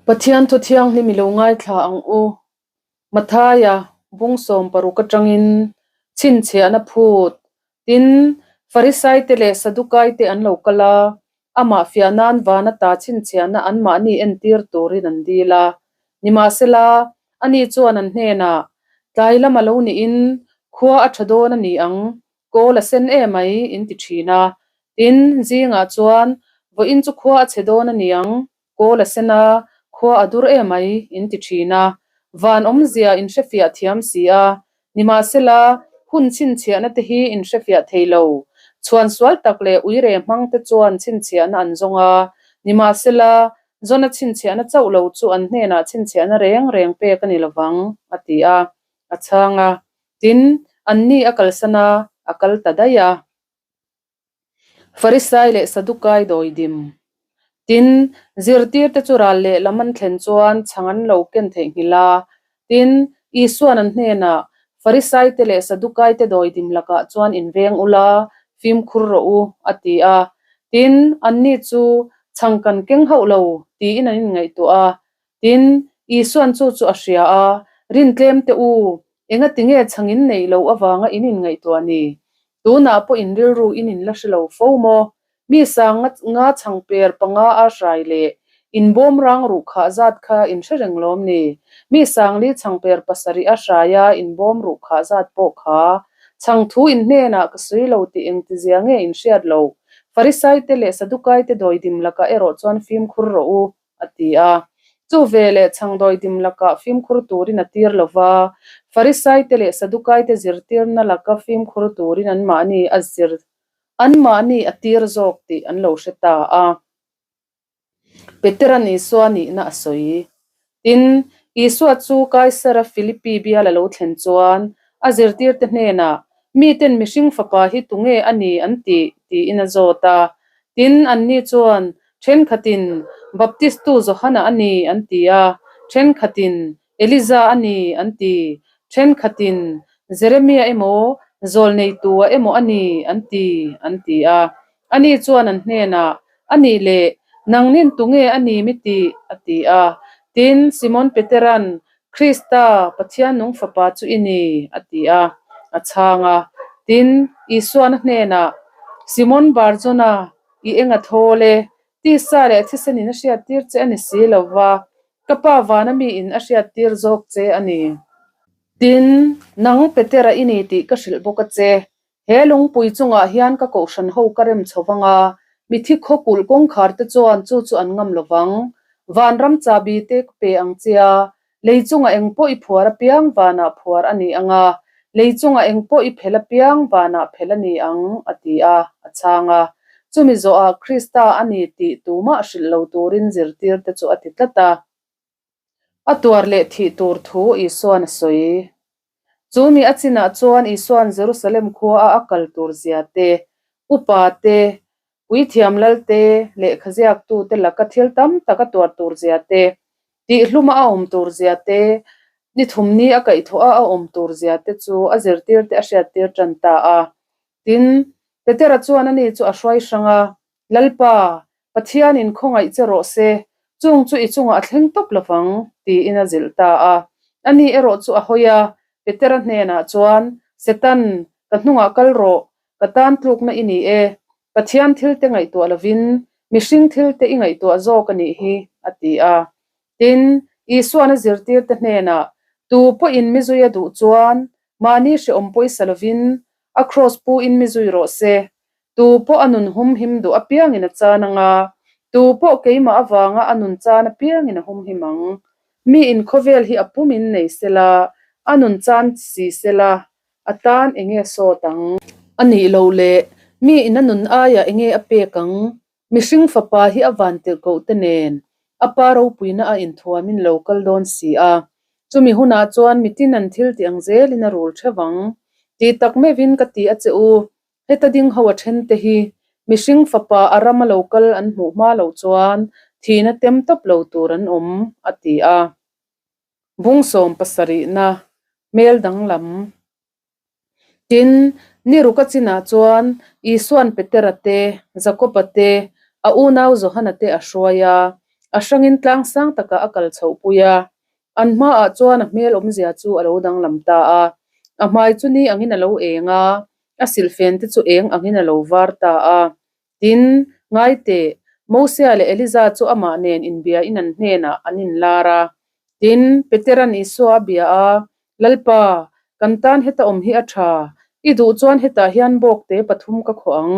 Pathian Thu Thianghlim i lo ngaithla ang u. Mathaia bung 16 atangin chhinchhiahna phut tin Farisaite leh Sadukaite an lo kal a, amah fiah nan van ata chhinchhiahna anmahni entir turin an dil a. Nimahsela, ani chuan an hnenah, Tlai lam a lo niin khua a tha dawn a ni ang, Kawl a sen em mai in ti thin a. Tin, zingah chuan vawiin chu khua a chhe dawn a niang, kawl a sen a, khua a dur em mai in ti thin a. Van awmzia in hrefiah thiam si a. Nimahsela, hun chhinchhiahna te hi in hrefiah thei lo. Chhuan sual tak leh uire hmang te chuan chhinchhiahna an zawng a. Nimahsela, Jona chhinchhiahna chauh lo chu an hnenah chhinchhiahna reng reng pek a ni lovang, a ti a. A chhang a. Tin, anni a kalsan a, a kal ta daih a. Farisai leh Sadukai dawidim. Tin, zirtirte chu ral lehlam an thlen chuan chhang an lo ken theihnghilh a. Tin, Isua'n an hnenah, Farisaite leh Sadukaite dawidim lakah chuan inveng ula, fimkhur rawh u, a ti a. Tin, anni chu chhang kan keng hauh lo, tiin an inngaihtuah a. Tin, Isua'n chu chu a hria a, Rin tlem teh u, engati nge chhang in neih loh avanga in inngaihtuah ni? Tunah pawh in rilru in in la hre lo fo maw? Mi sang nga chhang per panga a hrai leh in bawm rang ruh khah zat kha in hre reng lawm ni? Mi sangli chhang per pasarih a hrai a in bawm ruh khah zat pawh kha chhang thu in hnenah ka sawi lo tih engtizia nge in hriat loh? Farisaite leh Sadukaite dawidim lakah erawh chuan fimkhur rawh u. a ti a. Chu veleh chhangdawi dim lakah fimkhur turin a tir lo va, Farisaite leh Sadukaite zirtirna laka fimkhur turin anmahni a zir anmahni a tir zawk tih an lo hre ta a. Petera'n Isua nihna a sawi. Tin, Isua chu Kaisara Filipi bial a lo thlen chuan a zirtirte hnenah, Miten mihring fapa hi tunge a ni an tih? tiin a zawt a. Tin, anni chuan, Thenkhatin, Baptistu Johana a ni, an ti a. Thenkhatin, Eliza a ni, an ti. Thenkhatin, Jeremia emaw, Zawlneitua emaw a ni, an ti, an ti a. Ani chuan an hnenah, A nih leh, nangnin tunge a ni mi tih? a ti a. Tin, Simon Petera'n, Krista, Pathian nung Fapa chu i ni, a ti a, a chhang a. Tin, Isuan a hnenah, Simon Barjona, i eng a thawl e, tisa leh thisenin a hriattir che a ni si lo va, ka Pa vana miin a hriattir zawk che a ni. Tin, nang Petera i ni tih ka hrilh bawk a che, He lungpui chungah hian ka kohhran ho ka rem chho vang a, mithi khaw kulh kawngkhar te chuan chu chu an ngam lo vang. Vanram chabi te ka pe ang che a, lei chungah eng pawh i phuar apiang vanah phuar a ni ang a, lei chungah eng pawh i phel apiang vanah phel a ni ang, a ti a, a chhang a. Chumi zawhah Krista a ni tih tumah hrilh lo turin zirtir te chu a ti tlat a. A tuar leh thih tur thu Isua'n a sawi. Chu mi a chinah chuan Isua'n Jerusalem khua a a kal tur zia te, upa te, puithiam lal te, lehkha ziaktu te laka thil tam tak a tuar tur zia te, tihhluma a awm tur zia te, ni thumni a kaihthawh a a awm tur zia te chu a zirtirte a hriattir tan ta a. Tin, Petera chuan ani chu a hruai hrang a, Lalpa, Pathianin khawngaih che rawh se, chung chu i chungah a thleng tawp lovang, tiin a zilh ta a. Ani erawh chu a hawi a, Petera hnenah chuan, Setan, ka hnungah kal rawh, ka tan tlukna i ni e, Pathian thilte ngaihtuah lovin mihring thilte i ngaihtuah zawk a nih hi, a ti a. Tin, Isua'n a zirtirte hnenah, Tu pawhin mi zui a duh chuan mahni hrehawm pawisa lovin a kraws pu in mi zui rawh se. Tu pawh a nun humhim duh apiangin a chan ang a, tu pawh keimah avanga a nun chan apiangin a humhim ang. Mi in khawvel hi a pum in nei sela, a nun chan si sela, a tan enge sawt ang? A nih loh leh, mi in a nun aiah enge a pek ang? Mihring fapa hi a van tirh koh te nen a pa ropuina a inthuamin lo kal dawn si a, chumi hunah chuan mitin an thil tih ang zelin a rul theuh ang. Tih tak meuhin ka ti a che u, heta ding ho a then te hi mihring fapa a rama lo kal an hmuh hma loh chuan thihna tem tawp lo tur an awm, a ti a. Bung 17na, hmel danglam. Tin, ni ruka chinah chuan Isua'n Petera te, Jakoba te, a unau Johana te a hruai a. A hrangin tlang sang takah a kal chhohpui a. An hmaah chuan a hmel awmzia chu a lo danglam ta a. A hmai chu ni angin a lo eng a, a silhfen te chu eng angin a lo var ta a. Tin, ngai teh, Mosia leh Eliza chu amah nen inbiain an hnenah an inlar a. Tin, Petera'n Isua a bia a, Lalpa, kan tan heta awm hi a tha. I duh chuan hetah hian bawkte pathum ka khawh ang,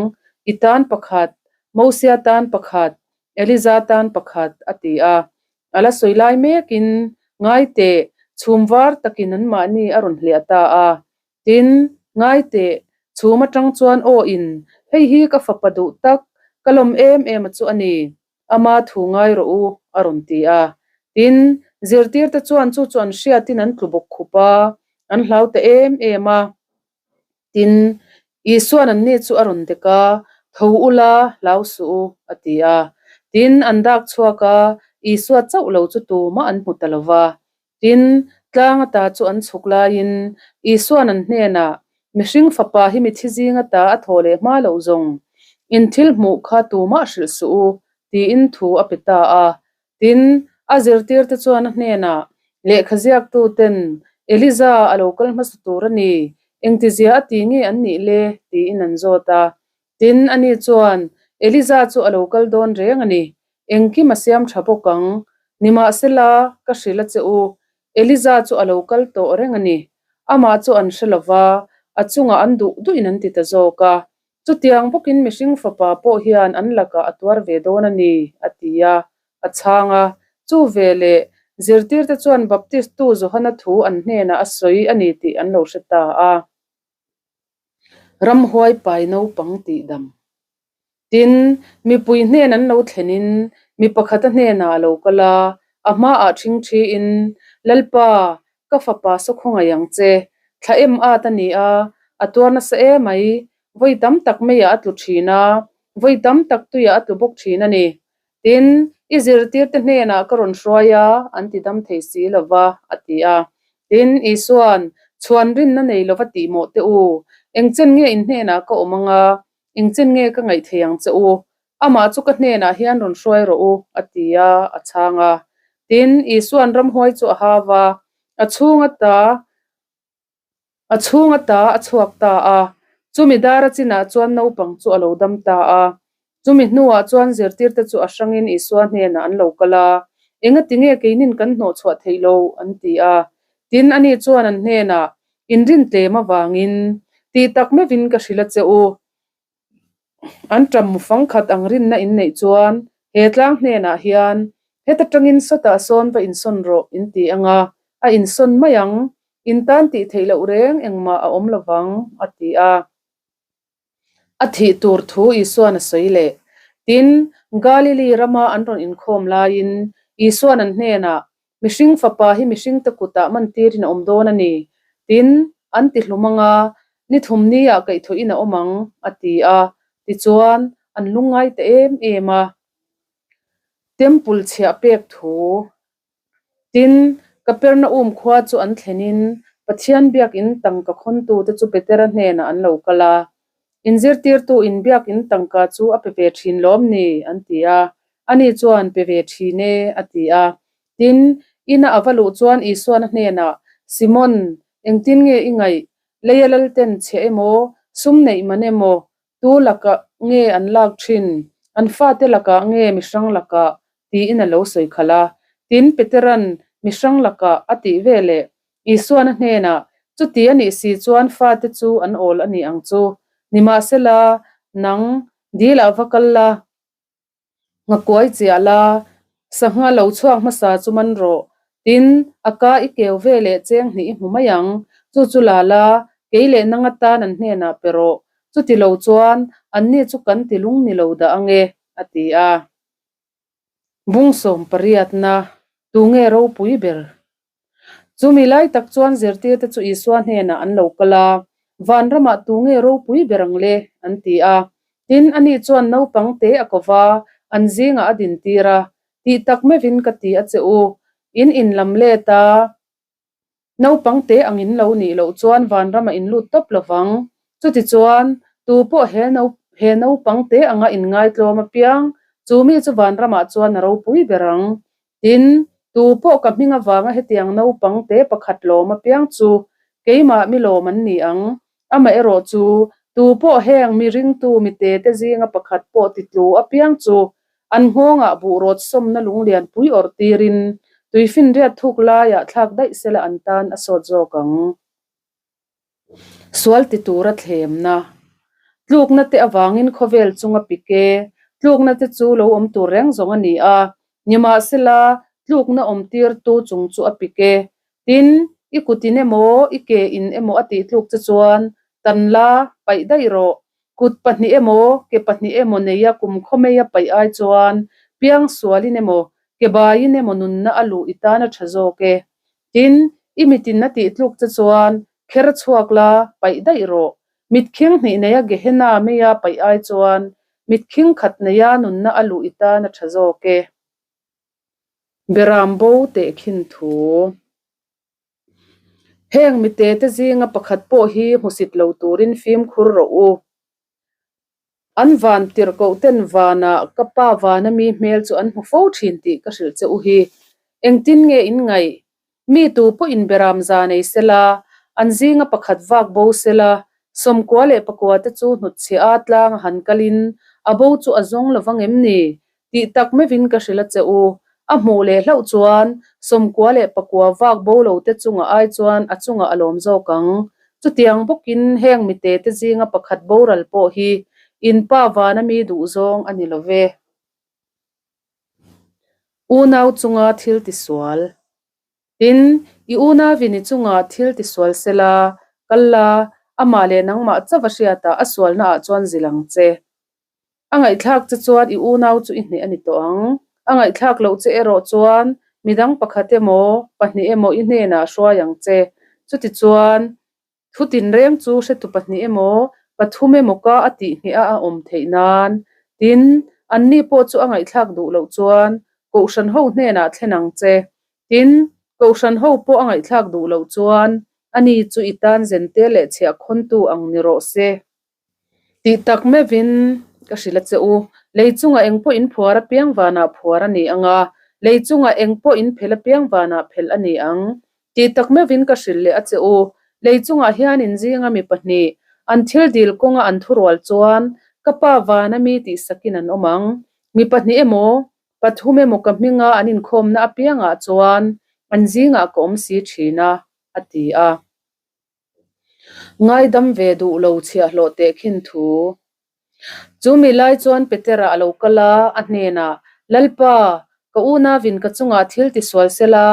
i tan pakhat, Mosia tan pakhat, Eliza tan pakhat, a ti a. A la sawi lai mekin, ngai teh, chhum var takin anmahni a rawn hliah ta a. Tin, ngai teh, chhum atang chuan aw in, hei hi ka fapa duh tak, ka lawm em em a chu a ni, ama thu ngai rawh u, a rawn ti a. Tin, zirtirte chuan chu chu an hriatin an tlu bawk khup a, an hlau ta em em a. Tin, Isua'n anni chu a rawn dek a, Tho ula, hlau suh u, a ti a. Tin, an dak chhuak a, Isua chauh lo chu tumah an hmu ta lo va. Tin, tlang ata chu an chhuk laiin Isua'n an hnenah, Mihring fapa hi mithi zing ata a thaw leh hma loh zawng, in thil hmuh kha tumah hrilh suh u, tiin thu a pe ta a. Tin, a zirtirte chuan a hnenah, Lehkha ziaktuten Eliza a lo kal hmasa tur a ni, engtizia a ti nge an nih le? tiin an zawt a. Tin, ani chuan, Eliza chu a lo kal dawn reng a ni, engkim a siam tha bawk ang. Nimahsela, ka hrilh a che u, Eliza chu a lo kal tawh reng a ni. Amah chu an hre lo va, a chungah an duh duhin an ti ta zawk a. Chutiang bawkin mihring fapa pawh hian an lakah a tuar ve dawn a ni, a ti a, a chhang a. Chu veleh, zirtirte chuan Baptistu Johana thu an hnenah a sawi a ni tih an lo hre ta a. Ramhuai pai naupang tih dam. Tin, mipui hnen an lo thlenin mi pakhat a hnenah a lo kal a, a hmaah ṭhingṭhiin, Lalpa, ka fapa saw khawngaih ang che. Thla em at a ni a, a tuar nasa emai, vawi tam tak meiah a tlu ṭhin a, vawi tam tak tuiah a tlu bawk ṭhin a ni. Tin, i zirtirte hnenah ka rawn hruai a, an ti dam thei si lo va, a ti a. Tin, Isua'n, Chhuan rinna nei lova tih mawh teh u, engchen nge in hnenah ka awm ang a, engchen nge ka ngaih thei ang che u? Amah chu ka hnenah hian rawn hruai rawh u, a ti a, a chhang a. Tin, Isua'n ramhuai chu a hau va, a chhung ata A chhung ata a chhuak ta a, chumi dar a chinah chuan naupang chu a lo dam ta a. Chumi hnuah chuan zirtirte chu a hrangin Isua hnenah an lo kal a, Engati nge keinin kan hnawhchhuah theih lo? an ti a. Tin, ani chuan an hnenah, Inrin tlem avangin, tih tak meuhin ka hrilh a che u. An ṭam mu fang khat ang rinna in neih chuan he tlang hnenah hian heta ṭangin sawtah sawn va insawn rawh in ti ang a, a insawn mai ang, in tan tih theih loh reng engmah a awm lo vang, a ti a. A thih tur thu Isua'n a sawi leh. Tin, Galili rama an rawn inkhawm laiin Isua'n an hnenah, Mihring fapa hi mihringte kutah mantirin a awm dawn a ni. Tin, an ti hlum ang a, ni thum niah kaihthawhin a awm ang, a ti a. Tichuan, an lungngai ta em em a. Temple chhiah pek thu. Tin, Kapernaum khua chu an thlenin Pathian biakin tangka khawntute chu Petera hnenah an lo kal a. Inzirtirtu in biakin tangka chu a pe ve thin lawm ni? an ti a. Ani chuan, Pe ve thin e, a ti a. Tin, ina a va luh chuan Isuan a hnenah, Simon, engtin nge i ngaih? Leia lalten chhe emaw, sum neih man emaw, tu lakah nge an lak thin? An fate lakah nge mihrang lakah? tiin a lo sawi khalh a. Tin, Petera'n mihrang lakah a tih veleh Isuan a hnenah, Chuti a nih si chuan fate chu an awl a ni ang chu. Nimahsela, nang, dilah va kal la, nghakuai chiah la, sangha lo chhuak hmasa chu man rawh. Tin, a ka i keu ve leh cheng hnih i hmu mai ang. Chu chu la la, kei leh nang atan an hnenah pe rawh. Chuti lo chuan, anni chu kan ti lung ni lo dah ang e, a ti a. Bung sawm pariatna, Tunge ropui ber? Chumi lai tak chuan zirtirte chu Isua hnenah an lo kal a, Vanramah tunge ropui ber ang le? an ti a. Tin, ani chuan naupang te a ko va, an zingah a dintir a, Tih tak meuhin ka ti a che u, in inlam let a, Naupang te ang in lo nih loh chuan vanram a in lut tawp lo vang. Chutichuan, tu pawh he he naupang te anga in ngaitlawm apiang Chu mi chu vanramah chuan a ropui ber ang. Tin, tu pawh ka hming avanga hetiang naupang te pakhat lawm apiang chu keimah mi lawm an ni ang. Amaherawh chu, tu pawh heng mi ringtu mi te te zinga pakhat pawh titlu apiang chu an nghawngah buhrawt sawmna lunglian pui awrh tirin tuifinriat thuk laiah thlak daih sela an tan a sawt zawk ang. Sual ti tura thlemna. Tlukna te avangin khawvel chunga pik e, tlukna te chu lo awm tur reng zawng a ni a, nimahsela tlukna awm tirtu chung chu a pik e. Tin, i kutin emaw, i ke in emaw a tih tluk che chuan tan la, paih daih rawh. Kut pahnih emaw, ke pahnih emaw neia kum khawmeia paih ai chuan piang sualin emaw, ke baiin emaw nunna a luh i tan a tha zawk e. Tin, i mitin a tih tluk che chuan kher chhuak la, paih daih rawh. Mitkhing hnih neia Gehenna meia paih ai chuan mitkhing khat neia nunna a luh i tan a tha zawk e. Beram bo tehkhin thu. Heng mite te zinga pakhat pawh hi hmusit lo turin fimkhur rawh u. An van tirhkoh ten vanah ka pa vana mi hmel chu an hmu fo thin tih ka hrilh che u hi. Engtin nge in ngaih? Mi tu pawhin beram za nei sela, an zinga pakhat vak bo sela, sawmkua leh pakua te chu hnutchhiah a tlang a han kalin a bo chu a zawng lo vang em ni? Tih tak meuhin ka hrilh a che u. A hmuh leh hlauh chuan sawmkua leh pakua vak bo lo te chungah ai chuan a chungah a lawm zawk ang. Chutiang bawkin heng mite te zinga pakhat boral pawh hi in pa vana mi duh zawng a ni lo ve. Unau chunga thil tisual. Tin, i unauin i chungah thil tisual sela, kal la, amah leh nangmah chauh a hriatah a sualnaah chuan zilh ang che. A ngaihthlak che chuan i unau chu i hneh a ni tawh ang. A ngaihthlak loh che erawh chuan midang pakhat emaw, pahnih emaw i hnenah hruai ang che. Chutichuan, thu tinreng chu hretu pahnih emaw, pathum emaw ka a tih hneh a a awm theih nan. Tin, anni pawh chu a ngaihthlak duh loh chuan Kohhran ho hnenah thlen ang che. Tin, Kohhran ho pawh a ngaihthlak duh loh chuan ani chu i tan zente leh chhiahkhawntu ang ni rawh se. Tih tak meuhin ka hrilh a che u, lei chungah eng pawh in phuar apiang vanah phuar a ni ang a, lei chungah eng pawh in phelh apiang vanah phelh a ni ang. Tih tak meuhin ka hrilh leh a che u, lei chungah hian in zinga mi pahnih, an thil dil kawnga an thurual chuan ka Pa vana mi tihsakin an awm ang. Mi pahnih emaw, pathum emaw ka hminga an inkhawmna apiangah chuan an zingah ka awm si thin a, a ti a. Ngaidam ve duh lo chhiahhlawh teh khin thu. Chu mi lai chuan Petera a lo kal a, a hnenah, Lalpa, ka unauin ka chungah thil ti sual sela,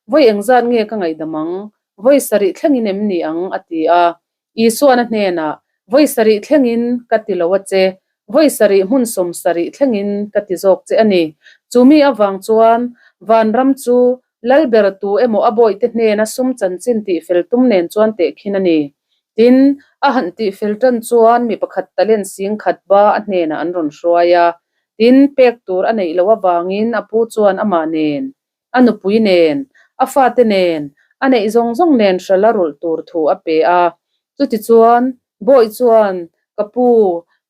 vawi engzat nge ka ngaihdam ang? Vawi sarih thlengin em ni ang? a ti a. Isuan a hnenah, Vawi sarih thlengin ka ti lo a che, vawi sarih hmun sawm sarih thlengin ka ti zawk che a ni. Chu mi avang chuan vanram chu Lalber tu emaw a bawihte hnena sum chanchin tihfel tum nen chuan tehkhin a ni. Tin, a han tihfel tan chuan mi pakhat talent sing khat ba a hnenah an rawn hruai a. Tin, pek tur a neih loh avangin a pu chuan amah nen, a nupui nen, a fate nen, a neih zawng zawng nen hrala rulh tur thu a pe a. Chutichuan, bawih chuan, Ka pu,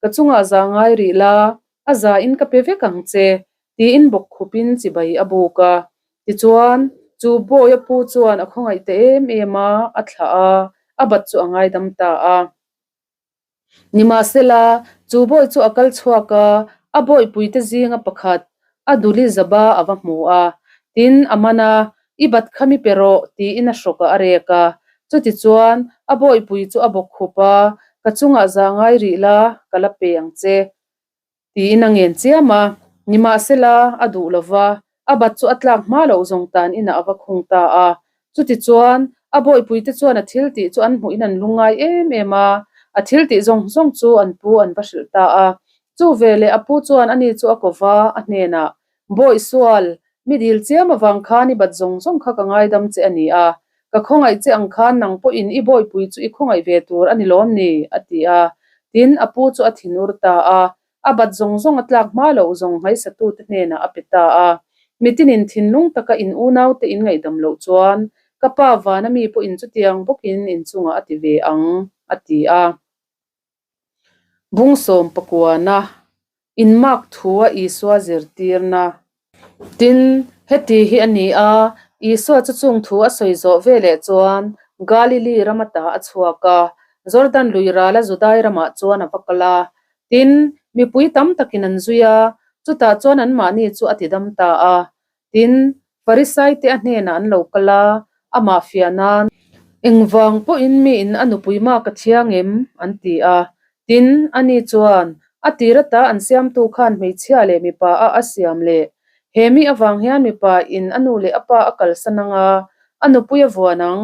ka chungah za ngai rih la, a za in ka pe vek ang che, tiin bawk khupin chibai a buk a. Tichuan, chu bawi a pu chuan a khawngaih ta em em a, a thlah a, a bat chu a ngaidam ta a. Nimahsela, chu bawi chu a kal chhuak a, a bawipuite zinga pakhat, a duli zaba a va hmu a. Tin, a man a, I bat kha mi pe rawh, tiin a hrawkah a rek a. Chutichuan, a bawihpui chu a bawk khup a, Ka chungah za ngai rih la, ka la pe ang che. Tiin a ngen chiam a, nimahsela a duh lo va, a bat chu a tlak hma loh zawng tan inah a va khung ta a. Chutichuan, a bawihpuite chuan a thil tih chu an hmuhin an lungngai em em a, a thil tih zawng zawng chu an pu an va hrilh ta a. Chu veleh a pu chuan ani chu a ko va, a hnenah, Bawih sual, mi dil chiam avang khan i bat zawng zawng kha ka ngaidam che a ni a, ka khawngaih che ang khan nang pawhin i bawihpui chu i khawngaih ve tur a ni lawm ni? a ti a. Tin, a pu chu a thinur ta a, a bat zawng zawng a tlak hma loh zawng hmaisatute hnenah a pe ta a. Mitinin thinlung taka in unaute in ngaihdam loh chuan ka pa vana mi pawhin chutiang bawkin in chungah a ti ve ang, a ti a. Bung sawm pakuana. Inmak thua Isua zirtirna. Tin, heti hi a ni a, Isua chu chung thu a sawi zawh veleh chuan Galili ram ata a chhuak a, Jordan lui rala Judai ramah chuan a va kal a. Tin, mipui tam takin an zui a, chutah chuan anmahni chu a tidam ta a. Tin, Farisaite a hnenah an lo kal a, amah fiah nan. Engvang pawhin miin a nupui mak a thiang em? an ti a. Tin, ani chuan, A tir ata an siamtu khan hmeichhia leh mipa a a siam leh. He mi avang hian mipa in a nu leh a pa a kalsan ang a, a nupui a vuan ang.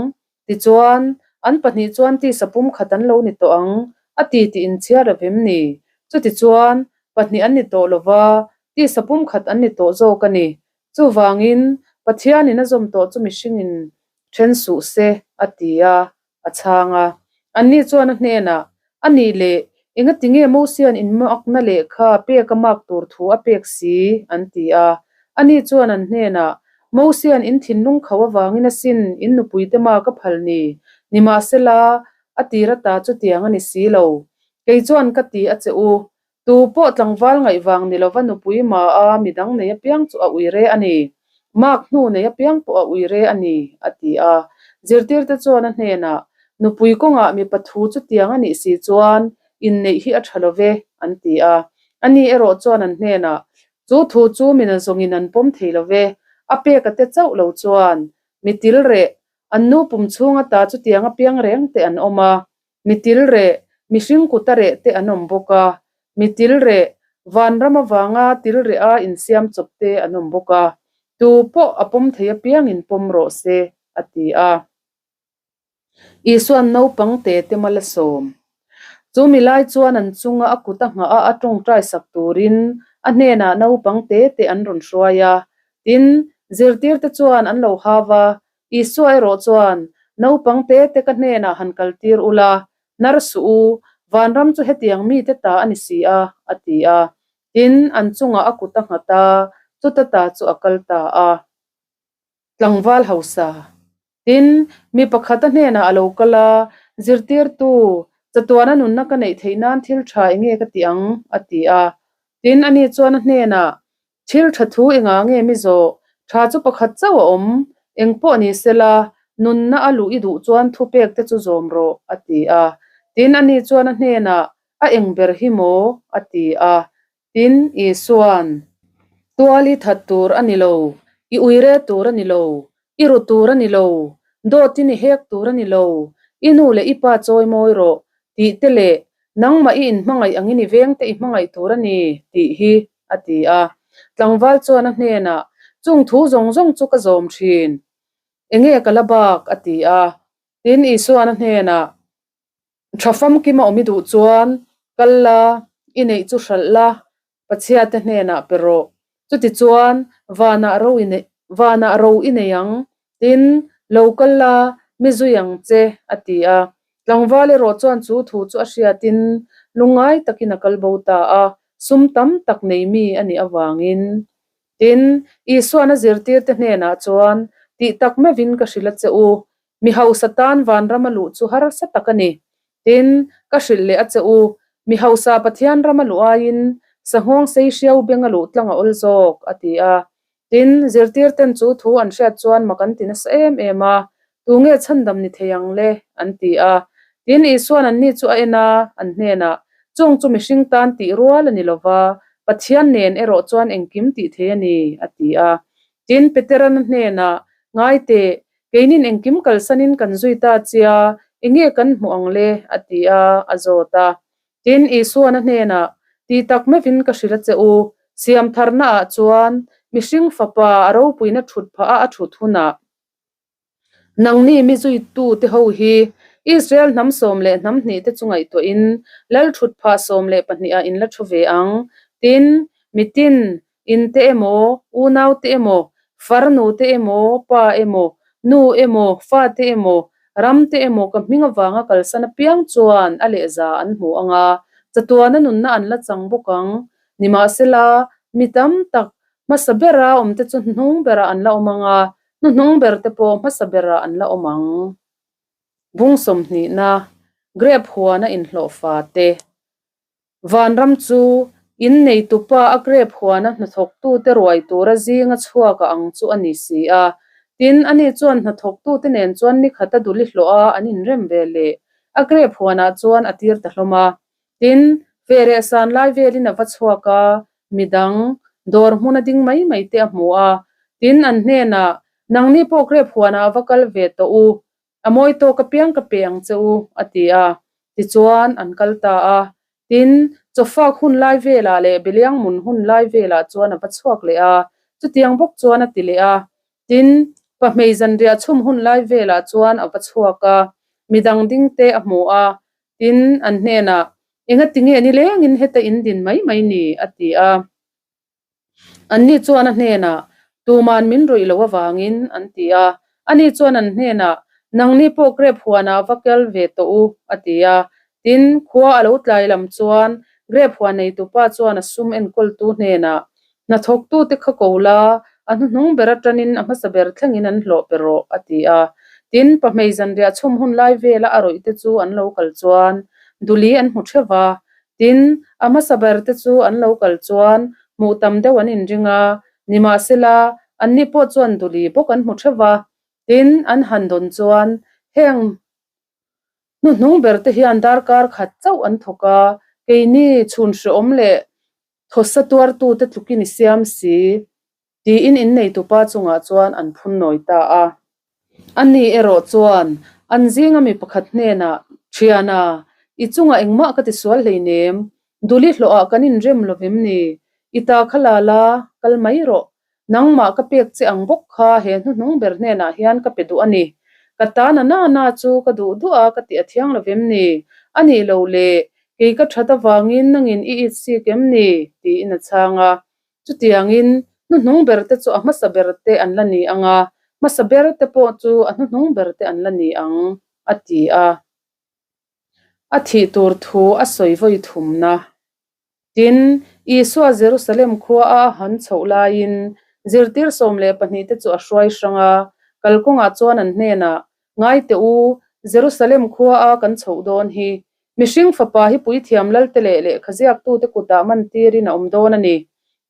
Tichuan, an pahnih chuan tisa pumkhat an lo ni tawh ang, a ti tih inchhiar lo vem ni? Chutichuan, pahnih an ni tawh lo va, tisa pumkhat an ni tawh zawk a ni. Chuvangin, Pathianin a zawm tawh chu mihringin then suh se, a ti a, a chhang a. Anni chuan a hnenah, A nih leh, engati nge Mosian inmakna lehkha pek a mak tur thu a pek si? an ti a. Ani chuan an hnenah, Mosian in thinlung kho avangin asin in nupuite mak a phal ni? Nimahsela, a tir ata chutiang a ni si lo. Kei chuan ka ti a che u, Tu pawh tlangval ngaih vang ni lova nupui ma-a midang nei apiang chu a ui re a ni. Mark hnu nei apiang pawh a ui re a ni, a ti a. Zirtirte chuan a hnenah, Nupui kawngah mipa thu chutiang a nih si chuan inneih hi a tha lo ve, an ti a. Ani erawh chuan an hnenah, Chu thu chu mina zawngin an pawm thei lo ve, a peka te chauh lo chuan mi til reh, an nu pum chhung ata chutiang apiang reng te an awm a. Mi til reh, mihring kuta reh te an awm bawk a, mi til reh, vanram avanga til reh a insiam chawp te an awm bawk a, tu pawh a pawm thei apiangin pawm rawh se, a ti a. Isua'n naupang te te mal a sawm. Chu mi lai chuan an chunga a kut a nghah a a tawngtai sak turin a hnenah naupang te te an rawn hruai a, tin, zirtirte chuan an lo hau a, Isua erawh chuan, Naupang te te ka hnenah han kaltir ula, hnar suh u, vanram chu hetiang mite ta a ni si a, a ti a. Tin, an chungah a kut a nghat a, chuta ta chu a kal ta a. Tlangval hausa. Tin, mi pakhat a hnenah a lo kal a, Zirtirtu, chatuana nunna ka neih theih nan thil tha enge ka ti ang? a ti a. Tin, ani chuan a hnenah, Thil tha thu engah nge mi zawh? Tha chu pakhat chauh a awm. Eng pawh ni sela, nunna a luh i duh chuan thupek te chu zawm rawh, a ti a. Tin, ani chuan a hnenah, A eng ber hi maw? a ti a. Tin, Isua'n, Tual i that tur a ni lo, i uire tur a ni lo, i ru tur a ni lo, dawtin i hek tur a ni lo, i nu leh i pa chawi mawi rawh, tih te leh nangmah i inhmangaih angin i veng te i hmangaih tur a ni, tih hi a ti a. Tlangval chuan a hnenah, Chung thu zawng zawng chu ka zawm thin. Enge ka la bak? a ti a. Tin, Isua'n a hnenah, Tha famkim a awm i duh chuan kal la, i neih chu hralh la, Pathiate hnenah pe rawh. Chutichuan, vanah ro i neih, vanah ro i nei ang. Tin, lo kal la, mi zui ang che, a ti a. Tlangval erawh chuan chu thu chu a hriatin lungngai takin a kal bo ta a, sum tam tak nei mi a nih avangin. Tin, Isua'n a zirtirte hnenah chuan, Tih tak meuhin ka hrilh a che u, Mi hausa tan vanram a luh chu harsa tak a ni. Tin, ka hrilh leh a che u, mi hausa Pathian ram a luh aiin sanghawng sei hriau beng a luh tlang a awl zawk, a ti a. Tin, zirtirten chu thu an hriat chuan mak an ti nasa em em a, Tunge chhandam ni thei ang le? an ti a. Tin, Isua'n anni chu a en a, an hnenah, Chung chu mihring tan tih rual a ni lo va, Pathian nen erawh chuan engkim tih thei a ni, a ti a. Tin, Petera'n a hnenah, Ngai teh, Keinin engkim kalsanin kan zui ta chia, enge kan hmuh ang le? a ti a, a zawt a. Tin, Isua'n a hnenah, Ti tak meuhin ka hrilh a che u, siam tharnaah chuan mihring fapa a ropuina thut phah a a thut hunah, nangni mi zuitute ho hi Israel hnam 12 te chu ngaihtuahin lal thut phah 12 ah in la thu ve ang. Tin, mitin In te emaw, unau te emaw, farnu te emaw, pa emaw, nu emaw, fa te emaw, ram te emaw ka hming avanga kalsan apiang chuan a lehza an hmu ang a, chatuana nunna an la chang bawk ang. Nimahsela, mi tam tak hmasa bera awmte chu hnuhnung berah an la awm ang a, hnuhnung berte pawh hmasa berah an la awm ang. Bung sawmhnihna, Grape huana inhlawhfa te. Vanram chu In neitupa a grep huana hnathawktute ruai tura zinga chhuak a ang chu a ni si a. Tin, ani chuan hnathawktute nen chuan ni khat a duli hlawh a, an inrem ve leh. A grep huanah chuan a tir ta hlawm a. Tin, fehreh san lai velin a va chhuak a, midang, dawr hmuna ding mai mai te a hmu a. Tin, an hnenah, Nangni pawh grep huanah a va kal ve tawh u, A mawi tawk apiang ka pe ang che u, a ti a. Tichuan, an kal ta a. Tin, chawfak hun lai velah leh Beliang mun hun lai velah chuan a va chhuak leh a. Chutiang bawk chuan a ti leh a. Tin, pahmei zanriah chhum hun lai velah chuan a va chhuak a, midang dingte a hmu a. Tin, an hnenah, Engatinge nilengin heta in din mai mai ni? a ti a. Anni chuan a hnenah, Tuman min rawih loh avangin, an ti a. Ani chuan an hnenah, Nangni pawh grep huanah va kal ve tawh u, a ti a. Tin, khua a lo tlai lam chuan grep huan neitupa chuan a sum enkawltu hnenah, Hnathawktute kha ko la, a hnuhnung ber atanin a hmasa ber thlengin an hlawh pe rawh, a ti a. Tin, pahmei zanriah chhum hun lai vela a rawihte chu an lo kal chuan duli an hmu theuh va, Tin, a hmasa berte chu an lo kal chuan hmuh tam deuh an inring a, nimahsela, anni pawh chuan duli bawk an hmu theuh va. Tin, an han dawn chuan heng hnuhnung berte hian darkar khat chauh an thawk a, keini chhun hrehawm leh thawsa tuartute tlukin i siam si. Tiin inneitupa chungah chuan an phun nawi ta a. Ani erawh chuan an zinga mi pakhat hnenah, Thiana, i chungah engmah ka tisual hleinem, duli hlawhah kan inrem lo vem ni? I ta kha la la, kal mai rawh. Nangmah ka pek che ang bawk kha he hnuhnung ber hnenah hian ka pe duh a ni. Ka ta na na na chu ka duh duh a ka tih a thiang lo vem ni? A nih lo le, kei ka that avangin nangin i it sik em ni? tiin a chhang a. Chutiangin, hnuhnung berte chu a hmasa berte an la ni ang a, hmasa berte pawh chu a hnuhnung berte an la ni ang, a ti a. A thih tur thu a sawi vawi thumna. Tin, Isua Jerusalem khua a han chhoh laiin zirtir 12 te chu a hruai hrang a, kalkawngah chuan an hnenah, Ngai teh u, Jerusalem khua a kan chhoh dawn hi. Mihring fapa hi puithiam lalte leh lehkha ziaktute kutah man tirin a awm dawn a ni.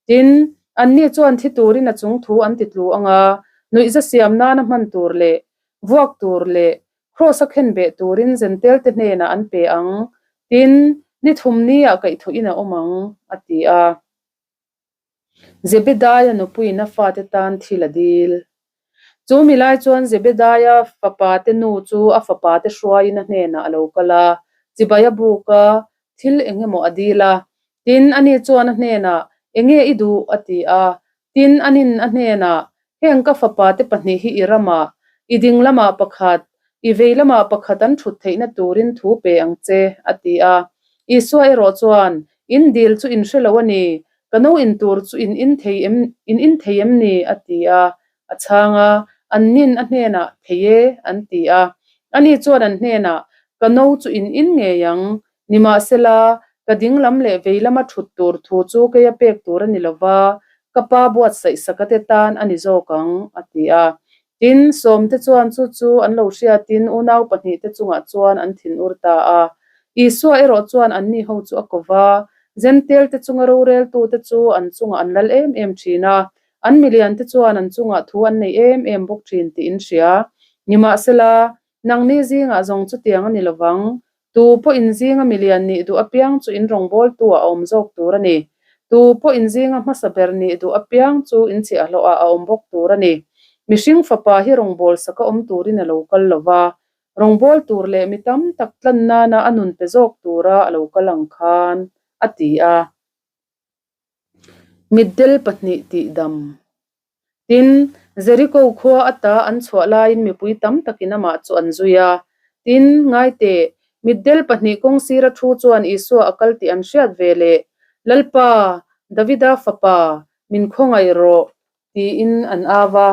Tin, anni chuan thi turin a chung thu an ti tlu ang a, nuihza siam nana hman tur leh vuak tur leh kraws a khen beh turin Zentelte hnenah an pe ang. Tin, ni thum niah kaihthawhin a awm ang, a ti a. Zebedaia nupuiin a fate tan thil a dil. Chu mi lai chuan Zebedaia fapate nu chu a fapate hruaiin a hnenah a lo kal a, chibai a buk a, thil eng emaw a dil a. Tin, ani chuan a hnenah, Enge i duh? a ti a. Tin, anin a hnenah, Heng ka fapate pahnih hi i ramah, i ding lamah pakhat, i vei lamah pakhat an thut theihna turin thu pe ang che, a ti a. Isua erawh chuan, In dil chu in hre lo a ni, ka no in tur chu in in thei em, in in thei em ni? a ti a. A chhang a, Annin a hnenah, Thei e, an ti a. Ani chuan an hnenah, Ka no chu in in ngei ang, Nimahsela, ka ding lam leh vei lama thut tur thu chu keia pek tur a ni lo va, ka pa buatsaih sakate tan a ni zawk ang, a ti a. Tin, sawmte chuan chu chu an lo hriatin unau pahnihte chungah chuan an thinur ta a. Isua erawh chuan anni ho chu a ko va, Zentelte chunga roreltute chu an chungah an lal em em thin a, an miliante chuan an chungah thu an nei em em bawk thin tih in hria. Nimahsela, nangni zingah zawng chutiang a ni lo vang, Tu pawh inzinga milian nih duh apiang chu in rawngbawltu ah a awm zawk tur a ni. Tu pawh inzinga hmasa ber nih duh apiang chu in chhiahhlawh ah a awm bawk tur a ni. Mihring fapa hi rawngbâwl saka awm turin a lo kal lo va, rawngbâwl tur leh mi tam tak tlan nana a nun pe zawk tura a lo kal ang khan, a ti a. Mitdel pahnih tih dam. Tin, Jeriko khua ata an chhuah laiin mipui tam takin amah chu an zui a. Tin, ngai teh, mitdel pahnih kawng sira thu chuan Isua a kal tih an hriat ve leh, Lalpa, Davida fapa, min khawngaih rawh, tiin an au a.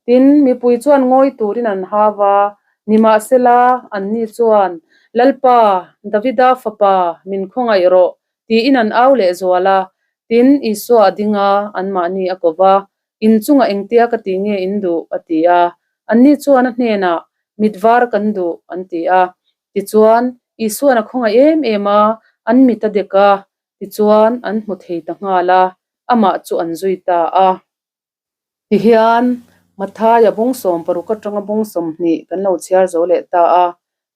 Tin, mipui chuan ngawi turin an hau a, nimahsela, anni chuan, Lalpa, Davida fapa, min khawngaih rawh, Tiin an au leh zual a, tin, Isua a ding a, anmahni a ko va, In chungah engtia ka ti nge in duh? a ti a. Anni chuan a hnenah, Mit var kan duh, an ti a. Tichuan, Isua'n a khawngaih em em a, an mit a dek a. Tichuan, an hmu thei ta nghal a, amah chu an zui ta a. Tihian, Mathaia bung 60 atanga bung 20 kan lo chhiar zo leh ta a,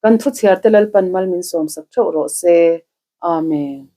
kan thu chhiarte Lalpan mal min sawmsak theuh rawh se. Amen.